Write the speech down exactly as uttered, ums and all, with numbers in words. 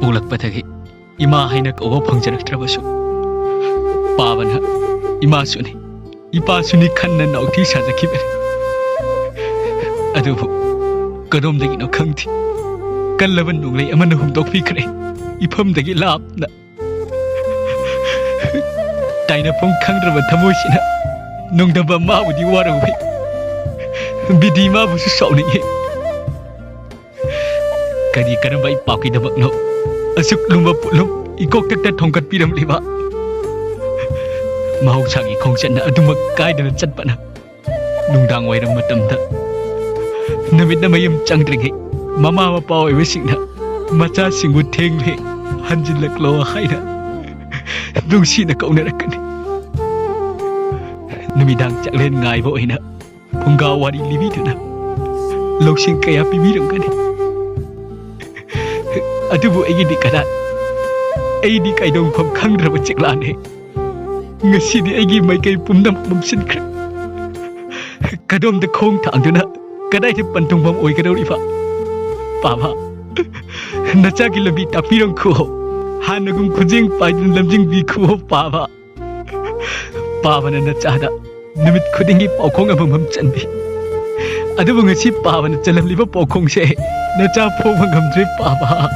ꯄꯣꯛꯂꯛꯄꯗꯒꯤ ꯏꯃꯥ ꯍꯥꯏꯅ ꯀꯧꯕ ꯐꯪꯖꯔꯛꯇ꯭ꯔꯕꯁꯨ, ꯄꯥꯕꯅ ꯏꯃꯥꯁꯨꯅꯤ, ꯏꯄꯥꯁꯨꯅꯤ ꯈꯟꯅ ꯅꯥꯎꯊꯤ ꯁꯥꯖꯈꯤꯕꯅꯤ꯫ ꯑꯗꯨꯕꯨ ꯀꯗꯣꯝꯗꯒꯤꯅꯣ ꯈꯪꯗꯦ, ꯀꯜꯂꯕ ꯅꯣꯡꯂꯩ ꯑꯃꯅ ꯍꯨꯝꯗꯣꯛꯄꯤꯈ꯭ꯔꯦ, ꯏꯐꯝꯗꯒꯤ ꯂꯥꯞꯅ꯫ ꯇꯥꯏꯅꯐꯝ ꯈꯪꯗ꯭ꯔꯕ ꯊꯃꯣꯏꯁꯤꯅ ꯅꯣꯡꯗꯝꯕ ꯃꯥꯕꯨꯗꯤ ꯋꯥꯔꯧꯏ, ꯕꯤꯗꯤ ꯃꯥꯕꯨꯁꯨ ꯁꯥꯎꯅꯤꯡꯏ꯫ ꯀꯔꯤ ꯀꯔꯝꯕ ꯏꯄꯥꯛꯀꯤꯗꯃꯛꯅꯣ ꯑꯁꯨꯛ ꯂꯨꯝꯕ ꯄꯣꯠꯂꯨꯝ ꯏꯀꯣꯛꯇꯛꯇ ꯊꯣꯡꯒꯠꯄꯤꯔꯝꯂꯤꯕ? ꯃꯍꯧꯁꯥꯒꯤ ꯈꯣꯡꯆꯠꯅ ꯑꯗꯨꯃꯛ ꯀꯥꯏꯗꯅ ꯆꯠꯄꯅ ꯅꯨꯡꯗꯥꯡ ꯋꯥꯏꯔꯝ ꯃꯇꯝꯗ ꯅꯨꯃꯤꯠꯅ ꯃꯌꯨꯝ ꯆꯪꯗ꯭ꯔꯤꯉꯩ ꯃꯃꯥ ꯃꯄꯥ ꯑꯣꯏꯕꯁꯤꯡꯅ ꯃꯆꯥꯁꯤꯡꯕꯨ "ꯊꯦꯡꯂꯦ, ꯍꯟꯖꯤꯜꯂꯛꯂꯣ" ꯍꯥꯏꯅ ꯅꯨꯡꯁꯤꯅ ꯀꯧꯅꯔꯛꯀꯅꯤ꯫ ꯅꯨꯃꯤꯗꯥꯡ ꯆꯥꯛꯂꯦꯟ ꯉꯥꯏꯕ ꯑꯣꯏꯅ ꯐꯨꯡꯒꯥ ꯋꯥꯔꯤ ꯂꯤꯕꯤꯗꯨꯅ ꯂꯧꯁꯤꯡ ꯀꯌꯥ ꯄꯤꯕꯤꯔꯝꯒꯅꯤ꯫ ꯑꯗꯨꯕꯨ ꯑꯩꯒꯤꯗꯤ ꯀꯗꯥꯏ? ꯑꯩꯗꯤ ꯀꯩꯗꯧꯐꯝ ꯈꯪꯗ꯭ꯔꯕ ꯆꯤꯛꯂꯥꯅꯦ꯫ ꯉꯁꯤꯗꯤ ꯑꯩꯒꯤ ꯃꯥꯏꯀꯩ ꯄꯨꯝꯅꯃꯛ ꯃꯝꯁꯤꯟꯈ꯭ꯔꯦ꯫ ꯀꯗꯣꯝꯗ ꯈꯣꯡ ꯊꯥꯡꯗꯨꯅ ꯀꯗꯥꯏꯗ ꯄꯟꯊꯨꯡꯐꯝ ꯑꯣꯏꯒꯗꯧꯔꯤꯕ? ꯄꯥꯕ, ꯅꯆꯥꯒꯤ ꯂꯝꯕꯤ ꯇꯥꯛꯄꯤꯔꯝꯈꯨꯑꯣ꯫ ꯍꯥꯟꯅꯒꯨꯝ ꯈꯨꯖꯦꯡ ꯄꯥꯏꯗꯨꯅ ꯂꯝꯖꯤꯡꯕꯤꯈꯨꯑꯣ, ꯄꯥꯕ꯫ ꯄꯥꯕꯅ ꯅꯆꯥꯗ ꯅꯨꯃꯤꯠ ꯈꯨꯗꯤꯡꯒꯤ ꯄꯥꯎꯈꯣꯡ ꯑꯃꯃꯝ ꯆꯟꯕꯤ꯫ ꯑꯗꯨꯕꯨ ꯉꯁꯤ ꯄꯥꯕꯅ ꯆꯜꯂꯝꯂꯤꯕ ꯄꯥꯎꯈꯣꯡꯁꯦ ꯅꯆꯥ ꯐꯣꯡꯕ ꯉꯝꯗ꯭ꯔꯦ, ꯄꯥꯕ꯫